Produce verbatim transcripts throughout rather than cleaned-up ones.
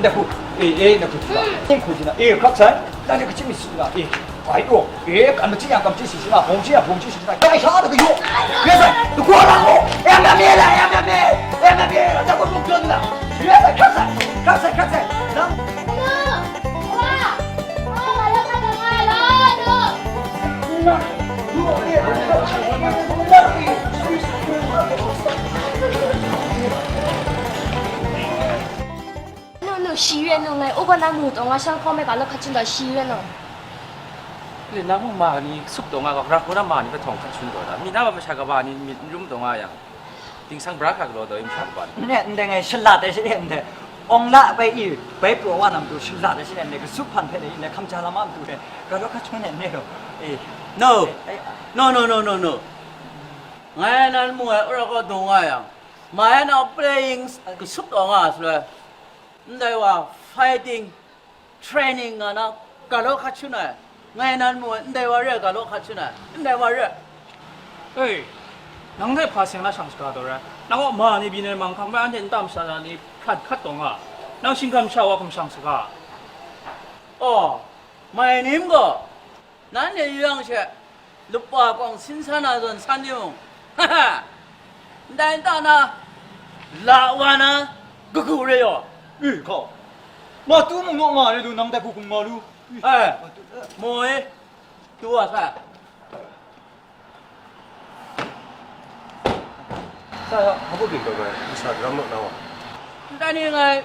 Naku, eh, eh, naku tila. Ning ku jina, eh, kak sai. Na ni kachin mi sila, eh. Ai do, eh, kan machin yang kan machin si sila, bong chin yang bong chin si sila. Kai sha da kayu. Ya sai, tu kwa la ko. Eh, na mi la, eh, na mi. Eh, na mi, na ko tu tu la. Ya sai, kak sai, kak sai, kak sai. Na. No, no, shi yue no, ngai, uba na mu taw nga shang hkaw me ga lo hkat chun taw shi yue no. Le, nang mung ma ni sup taw nga ga, ra hku na ma ni hpe htawng hkat shun taw da. Mi na ba masha kaba ni myit n rum taw nga yang, ding sang bra hkra galaw taw i masha kaba ni. N re, ndai ngai shala tai sha re ndai. Awng la bai i, bai pru wa na matu shala tai sha re ndai, kasup hpan hpe dai i ndai, hkamja lam a matu dai, ga lo hkat shun ai n re law. E. No, no, no, no, no, no. Ngai nan mu ai, ura kaw dung nga yang, ma yan a playing kasup taw nga ai shaloi, ndai wa fighting training nga na ga law hkat shun ai, ngai nan mu ai, ndai wa re ai ga law hkat shun ai, ndai wa re ai. Ei, nang hte hpa seng na shang saga taw rai, nang gaw ma ni byin ai manghkang hpe anhte nta masha na ni hprat hkat taw nga, nang shinggan masha wa hkum shang saga. Aw, mai nim gaw, Nanhte yu yang she, lupwa kawng sin san na zawn san yu, ndai nta na, la wa na, kagu re yaw. I hka, ma tu mung naw nga re lu, nang dai hku hkum nga lu. Ai, mu e, tu wa sa. Sa ya, hpa baw byin taw ngai, masha daram naw na wa? Ndai ni ngai,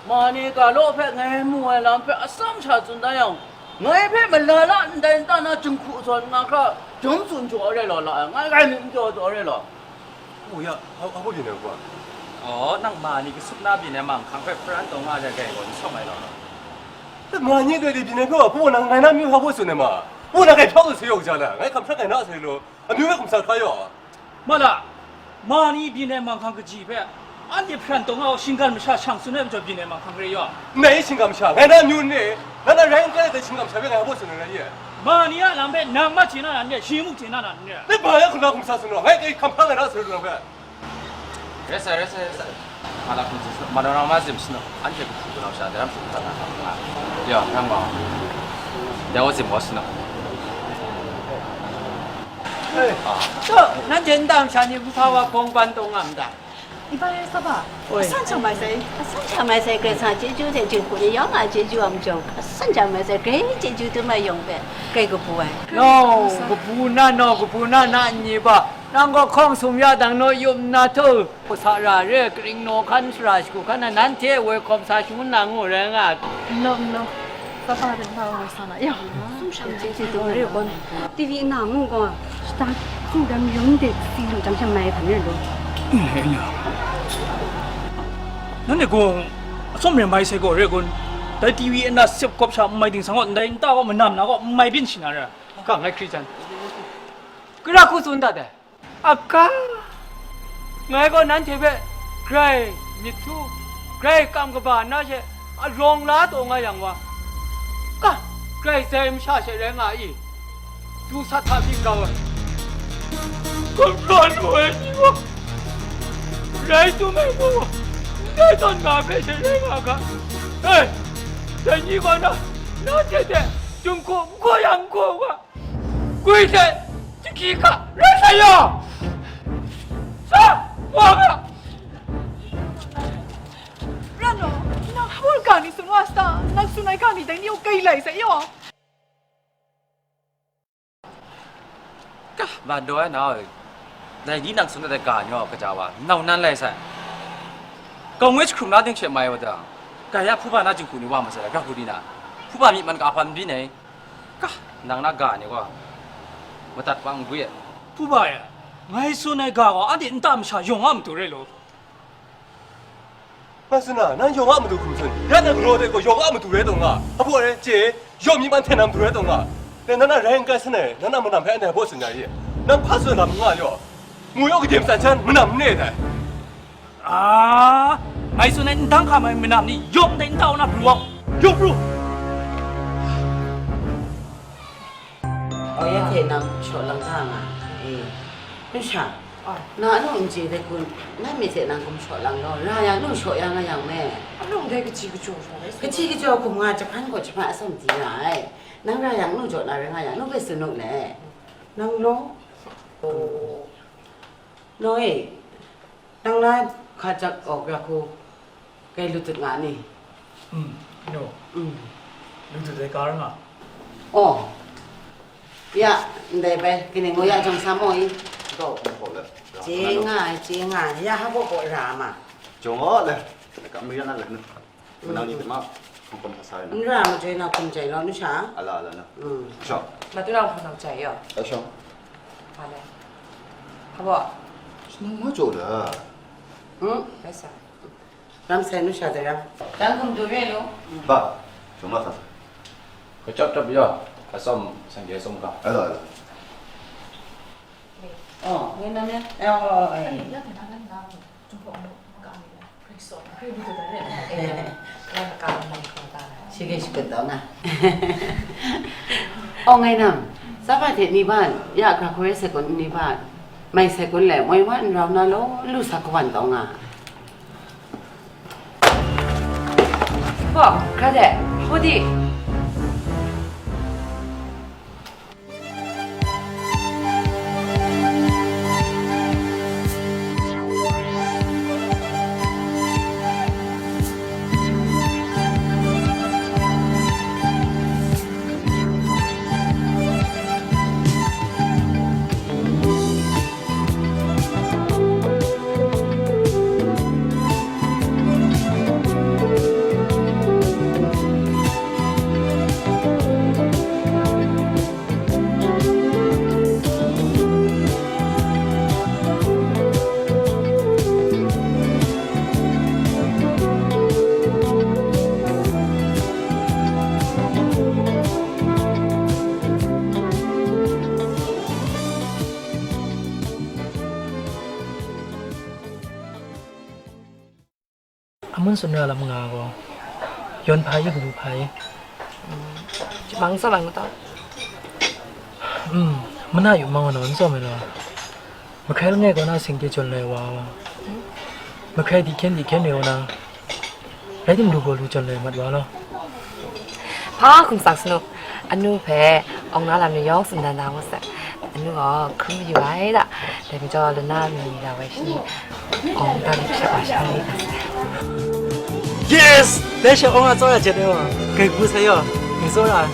ma ni ga law hpe ngai mu ai lam hpe atsam sha tsun da yang, ngai hpe malala ndai nta na jinghku zawn nga hkra, jawm tsun jaw re law la ai, ngai rai myit n jaw jaw re law. Hpa baw ya, hpa baw byin ai wa? Aw, nang ma ni kasup na byin ai manghkang hpe pran taw nga re ai, dai gaw n shawng ai law. Ma ni doi di byin ai hpe wa, hpa baw nang ngai na myu hpa baw tsun ai ma? Hpa baw nang ngai hpyak lu sai yaw kaja la, ngai hkam hkrat ngai na sai law. Amyu e hkum sa hkra yaw. Ma la, ma ni byin ai manghkang kaji hpe, anhte hparan taw nga u, shinggan masha shang tsun ai majaw byin ai manghkang re yaw. Ndai shinggan masha, ngai na amyu n re, nang na rai n kai ai dai shinggan masha hpe ngai hpa baw tsun ai rai ye? Ma ni a lam hpe nang ma chye na na n re, shi muk chye na na n re? Dai ma ya hkuna hkum sa tsun gaw, ngai hkam hkra ngai na sai lu nang hpe. Rai sai, rai sai, rai sai. Ma la hkum tsun, ma la nang ma zim sanu, anhte kahpu kanau sha, daram sha hkra na hkam nga. Ya, nang ma. Ya, wa zim wa sanu. Nanhte nta masha ni nhtawm wa bawng ban taw nga ma ta? Ibai saba, asan chyam mai sai. Asan chyam mai sai, Karai Kasang chyeju hte jinghku ni yawng a chyeju a majaw, asan chyam mai sai, grai chyeju dum ai yawng hpe, grai kabu ai. Nau, kabu na, nau, kabu na, na nni ba, nang gaw hkawng sum ya dang naw yup nna htu, hpusara re, karing naw hkan, sara shagu hkan na, nanhte woi hkawm sa shangun na ngu rai nga. N law, n law, kaba rai nga ai wa sa na, ya. Sum shang chye chye taw re gaw, T V nna mung gaw, shata, hkungdan mayawng de si lu jang sha mai hpan rai lu. N rai, n rai. Nanhte gaw, atsawm rai mai sai gaw re gun, dai T V nna sep kawp sha n mai ding sang gaw, ndai nta gaw manam na gaw n mai byin shi na ra. Ka, ngai hkri jan. Gara hku tsun dat ai. Aka, ngai gaw nanhte hpe grai myit htu, grai kam kaba na she arawng la taw nga yang wa, ka, grai zai masha she rai nga i? Du sat hta byin kau ai. Gumhpraw lu ai ni gaw, rai tum ai gaw, ndai tawn nga hpe she rai nga ga. E, dai ni gaw na, nanhte hte, jinghku n hkaw yang n hkaw ga. Gwi hte jahki hka rai sa ya! Sa, wa ga! Ran law, nang hpawt ga ni tsun wa sa, nang tsun ai ga ni dai ni o kai lai sa yaw. Ka, ban daw ai nau, dai ni nang tsun ai ga ni o kaja wa, nau nan lai sai. Kau ngoi jahkrum na ding she mai wa dang, ga ya hpuba na jinghku ni wa masai, ga hku di na, hpuba myi man ga hpan byin ai. Ka, nang na ga ni gaw, madat wa n gwi ai. Hpuba e, ngai tsun ai ga gaw, anhte nta masha yawng a matu rai law. Ngai tsun na, nang yawng a matu hkum tsun, ya nang galaw de gaw yawng a matu rai taw nga, a baw rai chye, yawng myi man hten na matu rai taw nga, dai nang na rai n kai san ai, nang na manam hpe anhte a baw tsun ya i? Nang hpa tsun ai lam n nga yaw, mu yaw gade matsan jan, manam n re dai. A, ngai tsun ai, ndang hkam ai manam ni yawng dai nta na pru au, yawng pru. Aw, ya hte nang shaw lang ga nga, e, n sha, Na nu n chye de kun, nang mi hte nang gumshaw lang law, ra yang nu shaw ya nga yang me. Anung dai kaji kajaw shaw rai. Kaji kajaw hkum nga jahpan gaw jahpan atsawm di nga ai. Nang ra yang nu jaw na rai nga yang, nu hpe tsun nu le. Nang law? Noi, nang na hka jak awk ra hku, kai lut dut nga ni? Mm, no. Mm. Lut dut ai ka ra nga. Oh. Ya, ndai bai, kaning gaw ya jawng sa maw i? Gaw, gaw le. Chye nga ai, chye nga ai, ya hpa baw baw ra ma. Jawng gaw le, kam ri na le, manang ni ma, hkawm hkawm sa sa na. N ra ma joi na hkum jai law, nu sha? Ala, ala na. Mm. Sha. Ma tu na hkawm jai yo. Ai sha. Hpa le. Hpa baw. Sinang ma jaw le. Hmm? Bai sa. Ram sai nu sha dai ram. Dang hkum du re lu. Ba, jung la sa sa. Kachyap chyap ya, atsawm sangje atsawm ga. Ai la, ai la. Oh, ngai na ne. Oh, oh, oh. Shige shikut taw na. Oh, ngai nam. Sapa hte ni ban, ya gra hkoi sai kun ni ban. Mai sai kun le, moi wan rau na lo, lu sa kawan taw nga. Bo, hkra de, hpu di. Amun tsun ra lam nga gaw, yawn hpa i, galu hpa i. Jabang tsawm ai mata. Mm, mana yu mang naw n tsawm ai law. Mahkrai langai kaw na seng de jawn lai wa, mahkrai di hkyen di hkyen re wa na, rai tim lu gaw lu jawn lai mat wa law. Hpa hkum sak sanu, anu hpe awng na lam ni yawng tsun dan da ngut sai. Anu gaw hkrum mayu ai da. Dai majaw, lana mi ni la wai shi ni, awng da ni hpyak wa sha ni da sai. Yes! Dai she awng a tsawra jet ai wa, gai gu sai yaw, gai tsawra ai.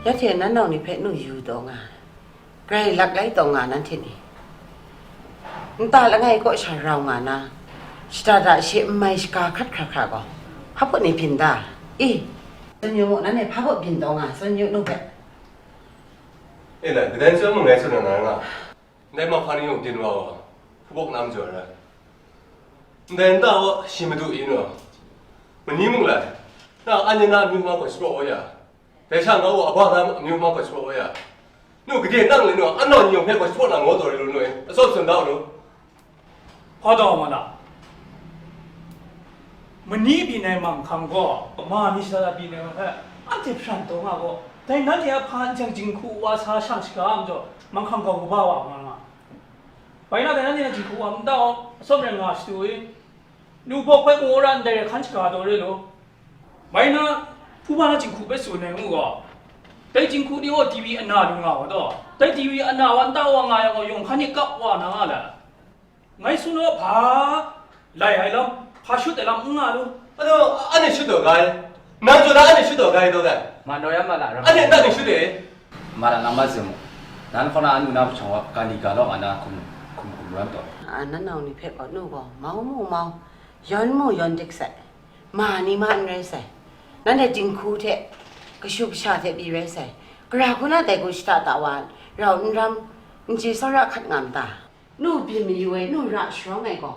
Ya hte nan nau ni hpe nu yu taw nga, grai lak lai taw nga, nanhte ni. Nta langai kaw sha rau nga na, shada da she n mai shaga hkrat hkra hkra gaw, hpa put ni byin da? I, tsun yu mu, nanhte hpa put byin taw nga, tsun yu nu hpe. E, na, kadai tsun mung ngai tsun na nga. Ndai mahpa ni yawng din wa wa, hpubawk na majaw ai. Ndai nta wa shi madu i nu, mani mung lai, na anya na amyu ma gaw shapraw wa ya, dai sha nga wa aba na amyu ma gaw shapraw wa ya, nu gade nang le nu, anau ni yawng hpe gaw shapraw na ngaw taw rai lu nu e, atsawm tsun da u nu. Hpa taw ma na, mani byin ai manghkang gaw, kama mi shada da byin ai hpe, anhte hpran taw nga gaw, dai nanhte a hpa n jang jinghku wa sa shang shaga a majaw, manghkang gaw kaba wa nga nga. Bai na dai nanhte a jinghku wa nta aw, atsawm rai nga shadu i, nu bawk hpe mu ra ndai rai hkan shaga taw re lu. Bai na, hpu ba na jinghku hpe tsun ai ngu gaw, dai jinghku ni gaw T V ana lu nga wa taw, dai T V ana wa nta wa nga yang gaw, yawng hkan ni kap wa na nga la. Ngai tsun gaw, hpa lai ai lam, hpa shut ai lam n nga lu. Ano, anhte shut taw ga ai. Nang zaw na anhte shut taw ga ai taw dai. Ma naw ya ma la ram. Anhte nang ni shut e. Ma la nang ma zim mu. Nan hkaw na anu na hpawng wa, ka li ga law nga na hkum, hkum, hkum ran taw. A, nan nau ni hpe gaw, nu gaw, mau mu mau, yawn mu yawn dik sai, ma ni ma n rai sai, nanhte dinghku hte, kashu kasha hte pyi rai sai, gara hku na dai gaw shada da wa, rau n ram, n chye tsawra hkat nga ma ta? Nu byin mayu ai, nu ra sharawng ai gaw,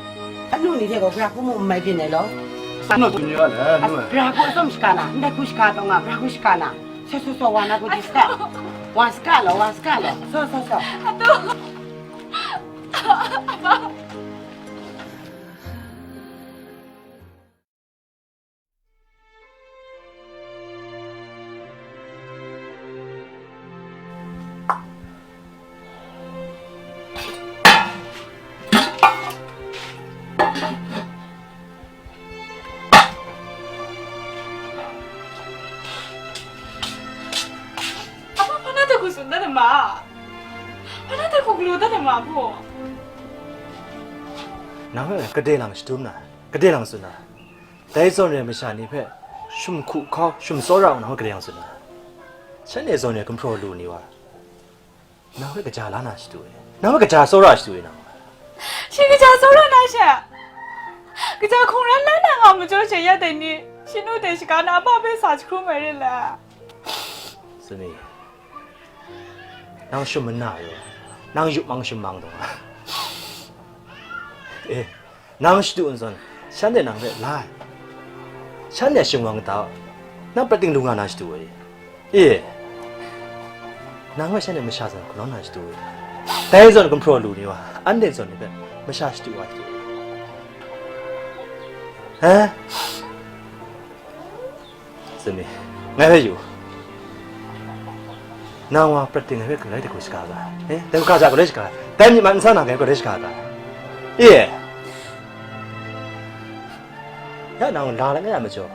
Anu ni hte gaw gara hku mu n mai byin ai law. Anu ni nga le, anu. Gara hku atsawm shaga na, ndai hku shaga taw nga, gara hku shaga na. Saw, saw, saw, wa na hku di saga. Wa saga law, wa saga law. Saw, saw, saw. Apa, hpa na hta hku tsun dat ai ma? Hpa na hta hku galaw dat ai ma, hpaw? Nang hpe kadai lang shadum na, kadai lang tsun na. Dai zawn re ai masha ni hpe shum hku hkau, shum tsawra ngu nang hpe kadai lang tsun na. Shanhte zawn re ai gumhpraw lu ni wa, nang hpe kaja la na shadu e? Nang hpe kaja tsawra shadu e nang? Shi kaja tsawra na she? Kaja hkungran la na nga majaw she ya dai ni, shi nu dai shaga na a pa hpe sa jahkrum ai re le? Sumi, nang shum mana yu, nang yup mang shum mang taw nga. E, nang shadu nzawn, shanhte nang hpe la ai. Shanhte shingwang kata, nang prat ting lu nga na shadu ai. E, nang hpe shanhte masha zawn hkalawn na shadu ai. Dai zawn gumhpraw lu ni wa, anhte zawn ni hpe masha shadu wa shadu ai. He? Sumi, ngai hpe yu. Nang wa prat ting ngai hpe galoi dagu shaga ga. Eh, dagu ga ja galoi shaga. Dai myit man nsa na ngai galoi shaga ga. Ye. Ya nang la langai a majaw,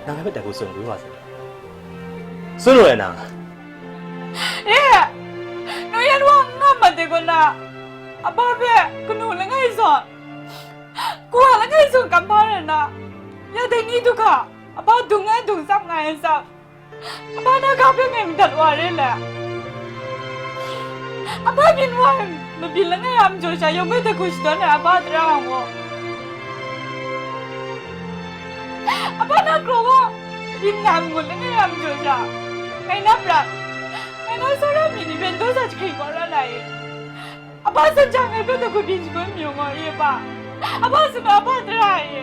nang ngai hpe dagu tsun yu wa sai. Tsun ru ai nang. E, nu yan wa n nga mat de gaw na, aba hpe kanu langai zawn, kawa langai zawn kam hpa rai na, ya dai ni du hka, aba dung ai dung tsap nga ai tsap, aba na ga hpe ngai madat wa re le. Aba byin wa ai mabyin langai a majaw sha, yawng hpe dagu shadawn ai aba tara ang gaw, aba na kraw wa byin nga ai mangut langai a majaw sha, ngai na prat, ngai na tsawra mi ni hpe n daw sa jahkring kau ra na e. Aba tsun jang ngai hpe dagu byin shangun mayu ngaw i, aba. Aba tsun, aba tara e.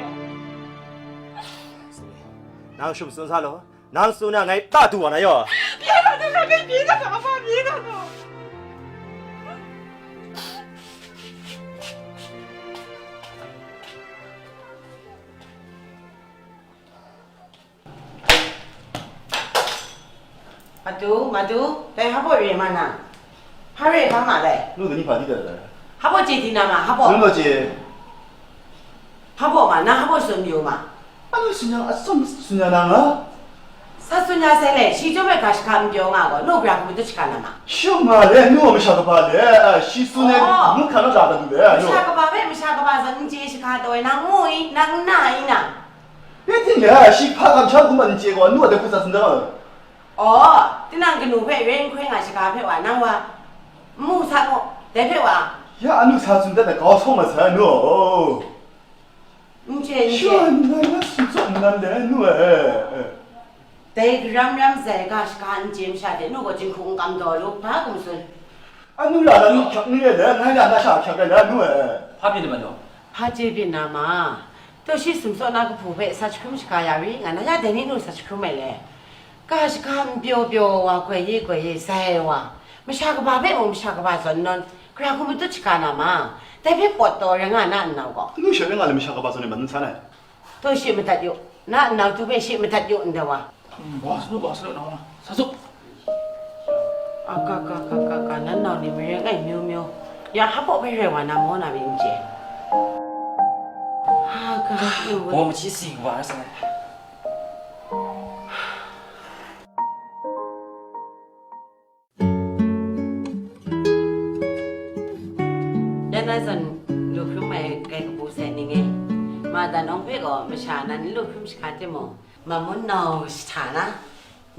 Nang shum tsun sa law, nang tsun na ngai ta du wa na yaw. Byin na du, ngai byin na du, aba byin na du. Madu, madu, dai hpa baw re ma na? Hpa re hpa ma dai? Nu gani hpa di da da. Hpa baw chye di na ma, hpa baw? Nu lo chye. Hpa baw ma, na hpa baw tsun mayu ma? Anu tsun ya, atsawm tsun ya na nga? Sa tsun ya sai le, shi chyawm ai ga shaka n pyaw nga gaw, nu gara hku matut shaga na ma? Shum nga le, nu masha kaba le, a, shi tsun ai, oh, nu hkan na da da lu le, nu. Masha kaba hpe masha kaba zawn n chye shaga taw ai, nang ngu i, nang n na i na? Rai tim le, shi hpa kamsham hkrum ai n chye gaw, anu a dai hku sa tsun da nga ai. Aw, tinang kanu hpe rai n hkoi nga shaga hpe wa, nang wa, n mu sa gaw, dai hpe wa. Ya anu sa tsun dat ai, kau sawng mat sai, anu. N chye, n chye. Shan, ngai na tsun tsawm nnan le, anu e. Dai garam ram zai ga shaga n chye masha hte, nu gaw jinghku n kam daw lu, hpa hkum tsun. Anu ra na nu hkyak ni le, ngai ra na sha hkyak ai le, anu e. Hpa byin na ma nu? Hpa chye byin na ma? Taw shi sumsaw na kahpu hpe sa jahkrum shaga ya ri nga na, ya dai ni nu sa jahkrum ai le? Ga shaga n pyaw pyaw wa, goi ye goi ye, zai ai wa, masha kaba hpe mung masha kaba zawn nawn, gara hku matut shaga na ma? Dai hpe pawt taw rai nga na nnau gaw? Anu sha rai nga le, masha kaba zawn e man n san ai. Taw shi madat yu, na nnau tu hpe shi madat yu ndai wa. Hmm, wa sa lu, wa sa lu, nang wa. Sa su. Aka, ka, ka, ka, ka, nan nau ni mare ngai myu myu. Ya hpa baw hpe rai wa na maw na myit n chye. Ha, ka, ka, wa. Wa machi si wa sa. Ya na zawn lu hkrum ai kai kabu sai ning e, ma dan awng hpe gaw masha nan n lu hkrum shaga timung, mamun nau shahta na,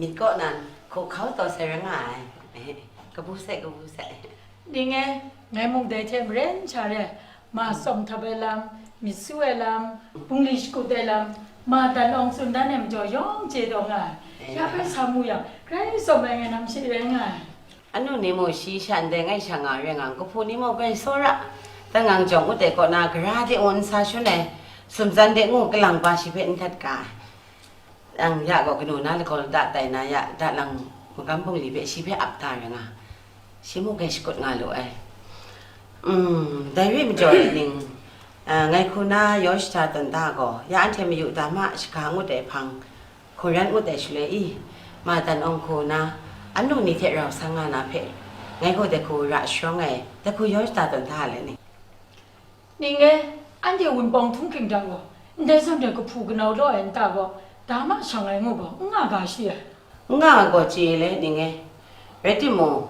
myit kaw nan hku hkau taw sai rai nga ai. Kabu sai, kabu sai. Ning e, ngai mung dai hte maren sha re, ma tsawm htap ai lam, myit su ai lam, bungli shakut ai lam, ma dan awng tsun dan ai majaw yawng chye taw nga ai. Ya hpe sa mu yang, grai tsawm ai ngai nam she rai nga ai. Anu ni mung shi sha ndai ngai sha nga rai nga, kahpu ni mung grai tsawra, dan ngang jawng ngut ai kaw na, gara de ngun sa shun ai, sumtsan de ngu kalang pa shi hpe n htat ga ai. Nang ya gaw kanu na lagaw lada tai na ya, da lang magam bungli hpe shi hpe ap da rai nga, shi mung grai shakut nga lu ai. Mm, dai rai majaw e ning, ah, ngai hku na yaw shada tawn da gaw, ya anhte mayu da ma shaga ngut ai hpang, hkungran ngut ai shaloi i, ma dan awng hku na, anu ni hte rau sa nga na hpe, ngai gaw dai hku ra sharawng ai, dai hku yaw shada tawn da le ni. Ning e, anhte wunpawng htunghking hta gaw, ndai zawn de kahpu kanau law ai nta gaw, da ma shang ai ngu gaw, n nga ga shi ai. N nga ai gaw chye le, ning e. Rai timung,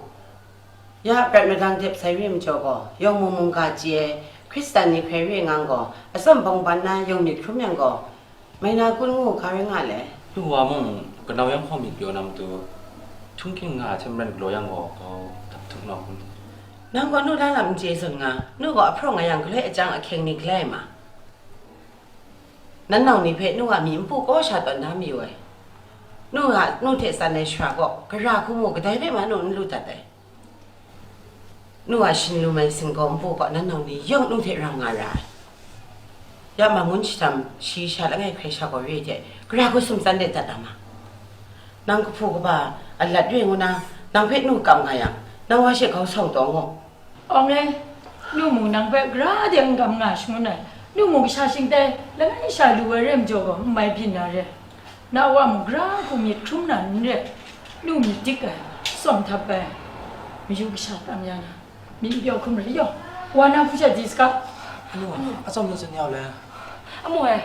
ya prat madang dep sai re majaw gaw, yawng mung mungga chye ai Hkristan ni hkrai re ngang gaw, atsawm bawng ban na yawng myit hkrum yang gaw, mai na kun ngu hka rai nga le? Nu wa mung, kanau yanghpawng myit pyaw na matu, htunghking nga ai hte maren galaw yang gaw, kau dap htuk nau hkrum. Nang gaw nu la lam n chye zawn nga, nu gaw ahprawng nga yang galoi ajang ahkying ni galai ma? Nan nau ni hpe nu a myi npu kaw sha tawn da mayu ai. Nu a, nu hte tsan ai shara gaw, gara hku mu kadai hpe ma nu n lu dat ai. Nu a shin lu mai singgaw npu gaw nan nau ni yawng nu hte rau nga ra ai. Ya ma ngun shadam, shi sha langai hkrai sha gaw re hte, gara hku sumtsan de dat a ma? Nang kahpu kaba a lat re ngu na, nang hpe nu kam nga yang, nang wa she grau sawng taw ngu. Awng e, nu mung nang hpe gara de n kam nga shangun ai, Nu mung kasha shingtai langai sha lu ai re majaw gaw, n mai byin na re. Na wa mung gara hku myit hkrum na n re, nu myit dik ai, tsawm htap ai, mayu kasha tam ya na, myit n pyaw hkrum rai yaw, wa na hku sha di saga. Anu, atsawm nu tsun yau le. Amu e,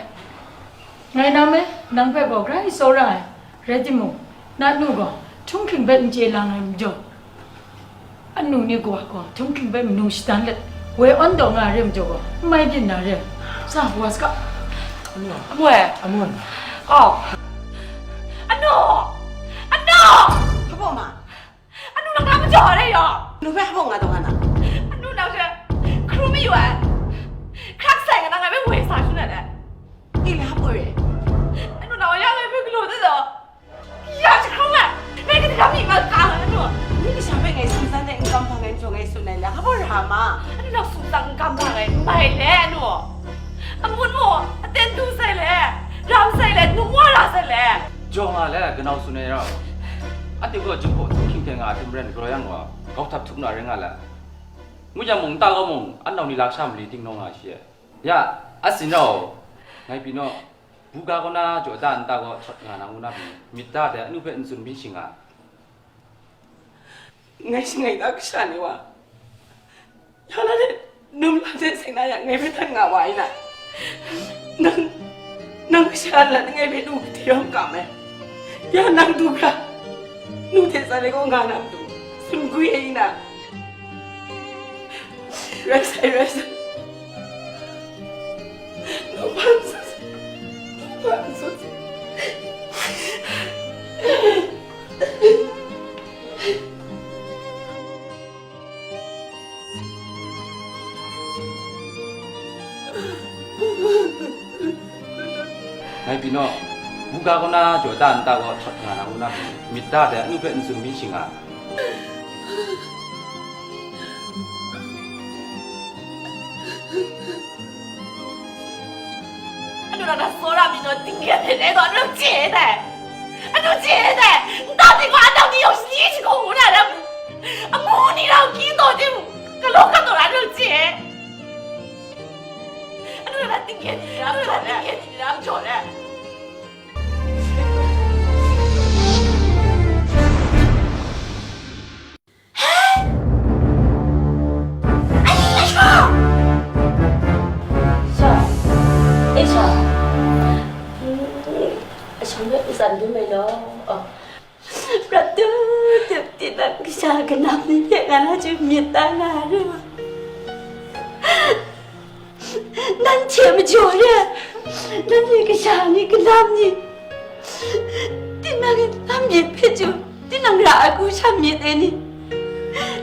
ngai nam e, nang hpe gaw grai tsawra ai, rai timung, na nu gaw htunghking hpe n chye lang ai majaw, anu ni kawa gaw htunghking hpe manu shadan let, woi awn taw nga ai re majaw gaw, n mai byin na re. Sa, wa saga. Anu. Amu e. Amun. Aw. Anu! Anu! Hpa baw ma? Anu nang hta majaw ai re yaw? Nu hpe hpa baw nga taw nga na? Anu nang hte hkrum mayu ai. Hkrak sai nga na ngai hpe woi sa shangun ai. Ni la hpa re? Anu nang wa ya ngai hpe galaw dat taw. Ya jahkrum ai, ngai gade lam mi ma ka ai, anu. Ni kasha hpe ngai sumsang de n kam hpa ngai n jaw ngai tsun ai le, hpa ra ma? Anu nang sumsang n kam hpa ngai n mai le, anu. Amun mu, aten du sai le, ram sai le, num wa ra sai le. Jaw nga le, kanau tsun ai rau. Anhte gaw jinghpaw hkying hte nga a hte maren galaw yang gaw, gau htap htup na rai nga le. Ngu jang mung, nta gaw mung, anau ni lasha mali dingnaw nga shi e. Ya, a sin rau, ngai pyi naw. Buga kaw na jaw da nta gaw shawt nga na ngu na pyi, myit da dai anu hpe n tsun byin shinga. Ngai shangai da kasha ni wa, ya na de num la de seng na yang ngai hpe htan nga wa ai na. Nang, nang kasha lat ngai hpe nu hte yawng kam ai. Ya nang du hkra, nu hte tsan ai kaw nga na matu, tsun gwi ai na. Rai sai, rai sai. Nang hpa n tsun sai. Nang hpa n tsun sai. Ngai pyi naw, buga kaw na jaw da nta gaw shawt nga na ngu na pyi, myit da dai anu hpe n tsun byin shinga. Anu nang na tsawra mi naw, tingre hpe le gaw anu chye dai. Anu chye dai. Nta ting gaw anau ni yawng shani shagu ngu na lam, amu ni rau hkyi taw tim, galaw gat taw na anu chye. Anu na tingkyen ni ram jaw le, tingkyen ni ram jaw le. Sha, e sha, a shawng hpe n tsan dum ai law. Prat tup tup tinang kasha kanam ni hpe nga na chyu myit ta nga ai. Nanhte majaw re, nanhte kasha ni kanam ni, tinang lam myit hpe chyu, tinang ra ai hku sha myit ai ni,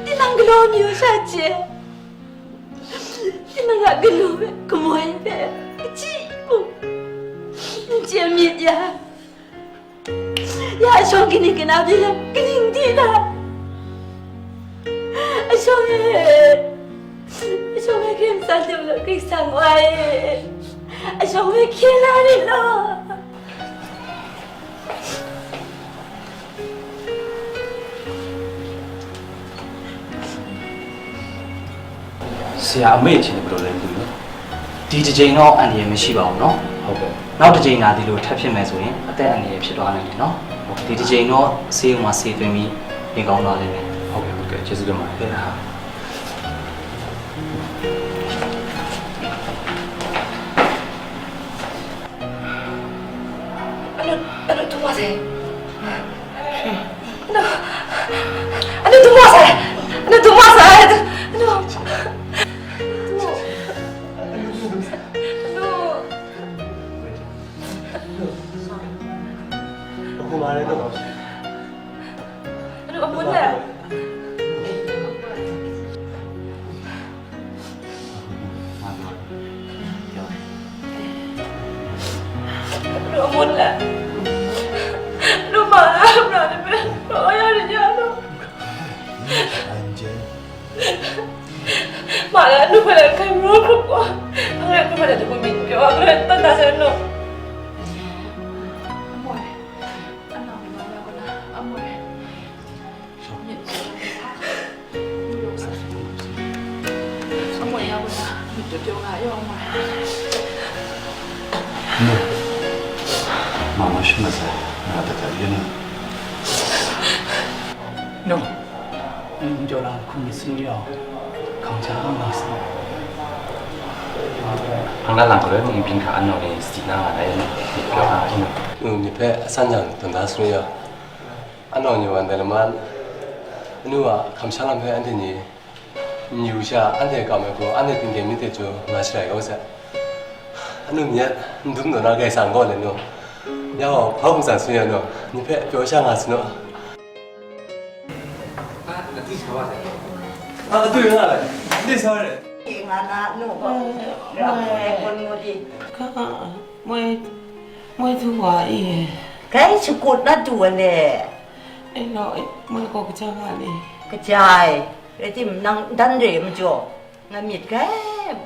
tinang galaw mi u sha chye, tinang a galaw hpe, kamoi hpe, kachyi mung n chye myit ya. Ya, a shawng kaning kana di lam, kaning di lam. A shawng e, a shawng e, hkyen san de law, hkyen san wa e. A shawng e, hkyen la rit law. Saja, a mei hte ni galaw let n lu yu. Di tajeng naw, အန္တရာယ် မရှိပါဘူးနော်။ ဟုတ်ကဲ့။ နောက်တစ်ကြိမ်သာ ဒီလိုထပ်ဖြစ်မယ်ဆိုရင် အသက်အန္တရာယ် ဖြစ်သွားနိုင်တယ်နော်။ ဟုတ်ကဲ့။ ဒီတစ်ကြိမ်တော့ ဆေးရုံမှာ ဆေးသွင်းပြီး နေကောင်းသွားလိမ့်မယ်။ ဟုတ်ကဲ့၊ ဟုတ်ကဲ့။ ကျေးဇူးတင်ပါတယ်။ ဟုတ်ကဲ့။ အဲ့လို၊ အဲ့လို သူမဆဲ၊ အဲ့လို၊ အဲ့လို သူမဆဲ၊ အဲ့လို သူမဆဲ၊ အဲ့လို၊ အဲ့လို၊ အဲ့လို၊ အခုမှလည်းတော့ အဲ့လို အမွေးနဲ့ အမွေးနဲ့ လူမလာဘူးလား။ ဘယ်လိုရရကြလို့။ မလာဘူး။ ဘယ်လို ခိုင်မလို့ ခုကွာ။ အဲ့ဒါ ခုမှလည်း တခုမပြော။ အဲ့ဒါ တတ်တာဆိုတော့။ အမွေး၊ အနောက်မှာ ရောက်လာ။ အမွေး။ အမွေး ရောက်လာ။ မပြောငါရော အမွေး။ Nu, mama shim masai, na ta ta yin. Nu, n jaw lang hkum myit sanu yau, hkang ja nga nga sanu. Hpang la lang galoi mung byin hkra anau ni sadi na nga ai, myit pyaw nga ai nu. Nu, myit hpe asan jang dun da sanu yau, anau ni wan dai lama, anu a hkamsham lam hpe anhte ni N yu sha, anhte kam ai gaw, anhte tengteng myit de chyu nga sharai kau sai. Anu myit, n dum daw na, grai sang gaw le nu. Ya gaw, hpa hkum san sun ya nu, ni hpe pyaw sha nga sanu. A, adu nga le, n di sa re. Nga na nu gaw, ra ai kun mu di. Ka, moi, moi du wa i. Grai shakut na du wa le. E law, e, moi gaw kaja nga le. Kaja ai. Rai tim, nang dan re ai majaw, ngai myit grai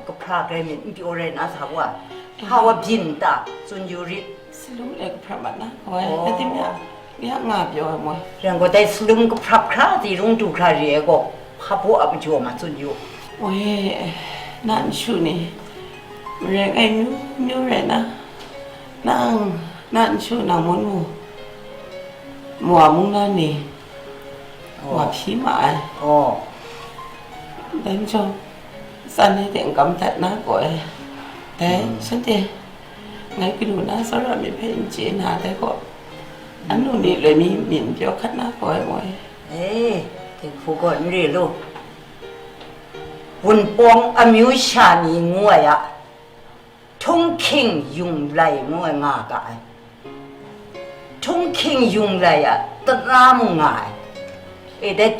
kahpra grai myit n pyaw rai na sa wa, hpa wa byin ta, tsun yu rit. Salum le kahpra mat na, wai, oh, rai tim ya, ya nga pyaw ai moi. Yang gaw dai salum kahprap hkra, di rung du hkra re ai gaw, hpa baw a majaw ma tsun yu. Wai, na nsu ni, marai ngai myu myu rai na, nang, na nsu nang mun mu, mu a mung na ni, Oh. Wa hpyi ma ai. Oh. Dai majaw, tsan ai de n kam dat na gaw ai. Dai, mm, shanhte, ngai kanu na tsawra myit hpe n chye na dai gaw, anu ni loi mi myin pyaw hkat na gaw ai moi. E, dinghku gaw n re lu. Wunpawng amyu sha ni ngu ai a, Htunghking Yunglai ngu ai nga ga ai. Htunghking Yunglai a tara mung nga ai. E, dai